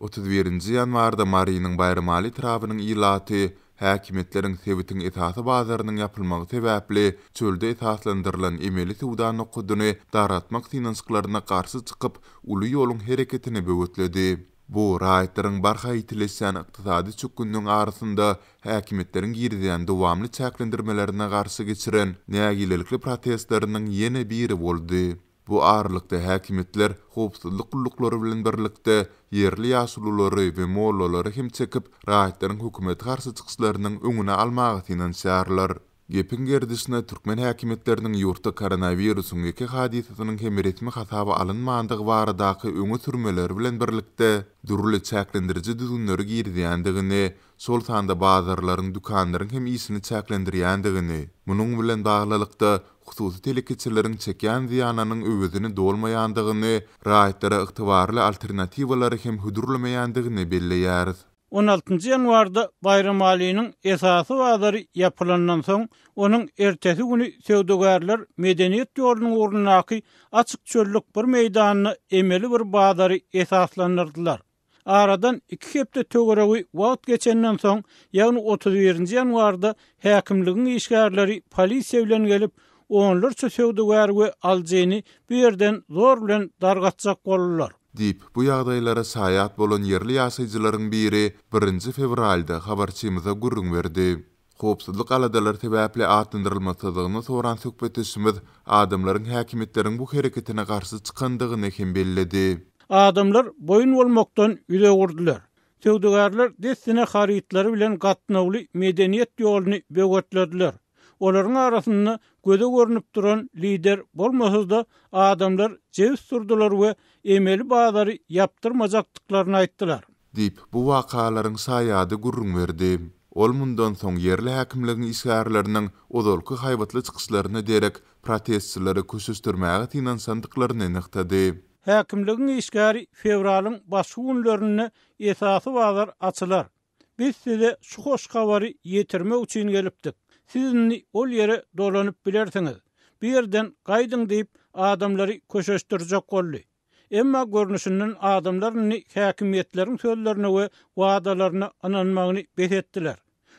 31-nji ýanwarda Marynyň Baýramaly etrabynyň ilaty häkimiýetleriň sebitiň esasy bazarynyň ýapylmagy sebäpli çölde esaslandyrylan emeli söwda nokadyny dargatmak synanyşyklaryna garşy çykyp, uly ýoluň hereketini böwetledi. Bu, raýatlaryň barha ýitileşýän ykdysady çökgünligiň arasynda häkimiýetleriň girizýän dowamly çäklendirmelerine garşy geçiren nägilelikli protestleriniň ýene biri boldy. Bu aralykda häkimiýetler howpsuzlyk gulluklary bilen birlikde ýerli ýaşululary we mollalary hem çekip, raýatlaryň hökümete garşy çykyşlarynyň öňüni almaga synanyşýarlar. Gepiň gerdişine türkmen häkimiýetleriniň ýurtda koronawirusyň ýeke hadysasynyň hem resmi hasaba alynmandygy baradaky öňe sürmeleri bilen birlikde, dürli çäklendiriji düzgünleri girizýändigini, şol sanda bazarlaryň, dükanlaryň hem işini çäklendirýändigini, munuň bilen baglylykda, hususy telekeçileriň çekýän zyýanynyň öwezini dolmaýandygyny, raýatlara ygtybarly alternatiwalary hem hödürlemeýändigini belleýäris. On altynjy ýanwarda Baýramalynyň esasy bazary ýapylandan soň, onuň ertesi güni söwdagärler Medeniýet ýolunyň ugrundaky açyk çöllük bir meýdanda emeli bir bazary esaslandyrdylar. Aradan iki hepde töweregi wagt geçenden soň, ýagny 31-nji ýanwarda häkimligiň işgärleri polisiýa bilen gelip, onlarça söwdagäri we alyjyny bu ýerden zor bilen dargatjak boldular. Diýip, bu ýagdaýlara şaýat bolan ýerli ýaşaýjylaryň biri birinji fewralda habarçymyza gürrüň berdi. Howpsuzlyk aladalary sebäpli atlandyrylmasyzlygyny soran söhbetdeşimiz adamlaryň häkimiýetleriň bu hereketine garşy çykandygyny hem belledi. Adamlar boýun bolmakdan ýüz öwürdiler. Söwdagärler dessine harytlary bilen gatnawly Medeniýet ýoluny böwetlediler. Olaryň arasynda göze görnüp duran lider bolmasa-da, adamlar jebis durdular we emeli bazary ýapdyrmajakdyklaryny aýtdylar. Diýip, bu wakalaryň şaýady gürrüň berdi. Ol mundan soň ýerli häkimligiň işgärleriniň ozalky haýbatly çykyşlaryna derek protestçileri köşeşdirmäge synanyşandyklaryny nygtady. Häkimligiň işgäri fewralyň başky günlerinde esasy bazar açylar. Biz size şu hoş habary ýetirmek üçin gelipdik. Siz indi ol ýere dolanyp bilersiňiz. Bu ýerden gaýdyň diýip, adamlary köşeşdirjek boldy. Emma görnüşinden adamlar indi häkimiýetleriň sözlerine we wadalaryna ynanmagyny bes etdiler.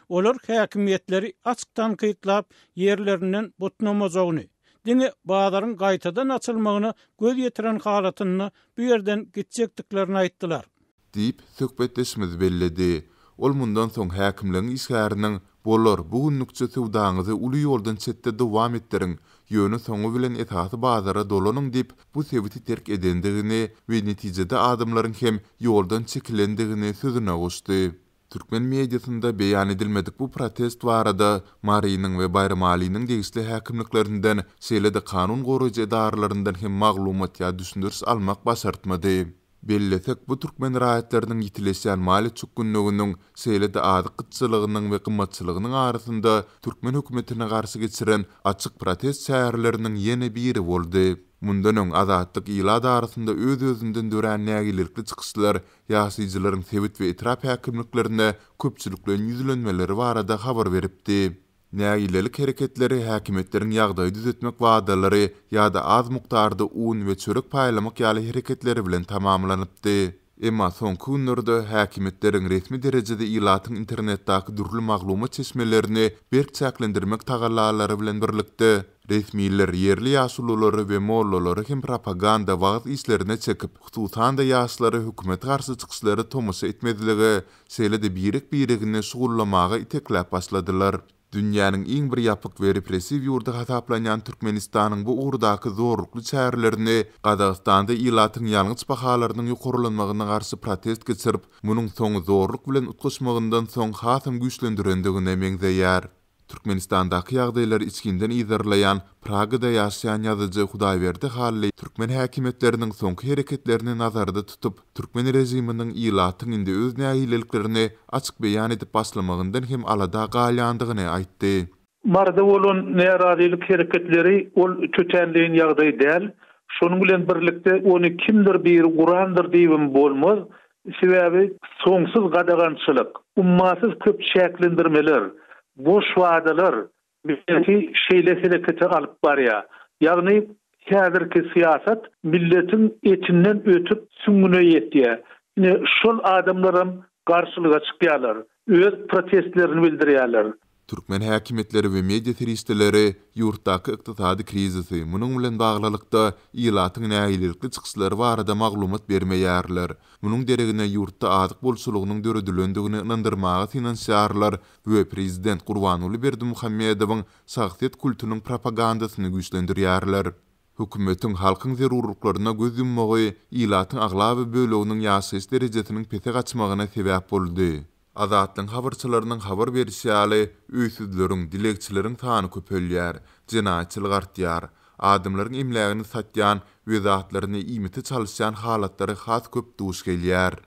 Olar häkimiýetleri açyk tankytlap, ýerlerinden butnamajagyny, diňe bazaryň gaýtadan açylmagyna göz ýetiren halatynda bu ýerden gitjekdiklerini aýtdylar. Diýip, söhbetdeşimiz belledi. Ol mundan soň häkimligiň işgäriniň, Bolar, bu günlükçe söwdaňyzy uly ýoldan çetde dowam etdiriň, ýöne soňy bilen esasy bazara dolanyň diýip, bu sebiti terk edendigini we netijede adamlaryň hem ýoldan çekilendigini sözüne goşdy. Türkmen mediasynda beýan edilmedik bu protest barada Marynyň we Baýramalynyň degişli häkimliklerinden, şeýle-de kanun goraýjy edaralaryndan hem maglumat ýa düşündiriş almak başartmady. Bellesek, bu türkmen raýatlarynyň ýitileşýän maliýe çökgünliginiň, şeýle-de azyk gytçylygynyň we gymmatçylygynyň arasynda türkmen hökümetine garşy geçiren açyk protest çäreleriniň ýene biri boldy. Mundan öň Azatlyk ilat arasynda öz-özünden dörän nägilelikli çykyşlar, ýaşaýjylaryň sebit we etrap häkimliklerine köpçülikleýin ýüzlenmeleri barada habar beripdi. Nägilelik hereketleri häkimiýetleriň ýagdaýy düzetmek wadalary ýa-da az mukdarda un we çörek paýlamak ýaly hereketleri bilen tamamlanypdy. Emma soňky günlerde häkimiýetleriň resmi derejede ilatyň internetdäki dürli maglumat çeşmelerini berk çäklendirmek tagallalary bilen birlikde, resmiler ýerli ýaşululary we mollalary hem propaganda wagyz işlerine çekip, hususan-da ýaşlary hökümete garşy çykyşlara tomaşa etmezlige şeýle-de birek-biregini şugullamaga itekläp başladylar. Dünýäniň iň bir ýapyk we repressiw ýurdy hasaplanýan Türkmenistanyň bu ugurdaky zorlukly çärelerini Gazagystanda ilatyň ýangyç bahalarynyň ýokarlanmagyna garşy protest geçirip, munuň soňy zorluk bilen utgaşmagyndan soň hasam güýçlendirendigine meňzeýär. Türkmenistandaky ýagdaýlary içginden yzarlaýan, Pragada ýaşaýan ýazyjy Hudaýberdi Hally türkmen häkimiýetleriniň soňky hereketlerini nazarda tutup, türkmen režiminiň ilatyň indi öz nägileliklerini açyk beýan edip başlamagyndan hem alada galýandygyny aýtdy. Maryda bolan närazylyk hereketleri ol tötänleýin ýagdaý däl. Şonuň bilen birlikde ony kimdir biri gurandyr diýibem bolmaz. Sebäbi soňsuz gadagançylyk, ummasyz köp çäklendirmeler, boş wadalar milleti şeýle herekete alyp barýar. Ýagny häzirki syýasat milletiň etinden ötüp süňňüne ýetýär. Ine, şol adamlaram garşylyga çykýarlar, öz protestlerini bildirýärler. Türkmen häkimiýetleri we media serişdeleri ýurtdaky ykdysady krizisi, munuň bilen baglylykda, ilatyň nägilelikli çykyşlary barada maglumat bermeýärler. Munuň deregine ýurtda azyk bolçulygynyň döredilendigini ynandyrmaga synanyşýarlar we prezident Gurbanguly Berdimuhamedowyň şahsyýet kultunyň propagandasyny güýçlendirýärler. Hökümetiň halkyň zerurlyklaryna göz ýummagy ilatyň aglaba böleginiň ýaşaýyş derejesiniň pese gaçmagyna sebäp boldy. Azatlygyň habarçylarynyň habar berişi ýaly, öýsüzleriň, dilegçileriň sany köpelýär, jenaýatçylyk artýar. Adamlaryň emlägini satýan we zatlaryny iýmite çalyşýan halatlary has köp duş gelýär.